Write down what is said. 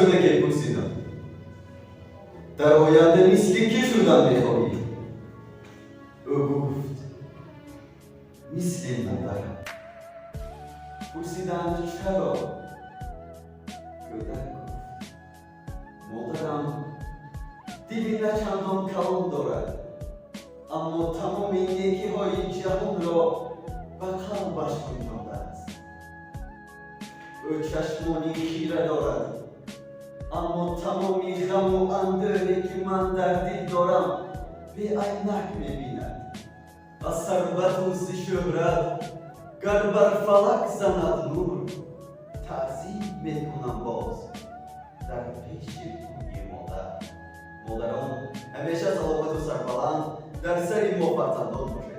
Кӯдаке пурсидам: «Дар оянда мисли кӣ шудан мехоҳӣ?» Ӯ гуфт: «Мисли модарам». Пурсиданд: «Чаро?» Кӯдак гуфт: «Модарам дили начандон калон дорад, аммо тамоми некиҳои ҷаҳонро ба қалбаш гунҷондааст. Ӯ чашмони хира дорад, аммо тамоми ғаму андӯҳе, ки ман дар дил дорам, беайнак мебинад. Аз сарвату зи шӯҳрат гар бар фалак занад нур, таъзим мекунам боз дар пеши рӯи модар». Модарон ҳамеша саломату сарбаланд дар сари мо фарзандон бошед.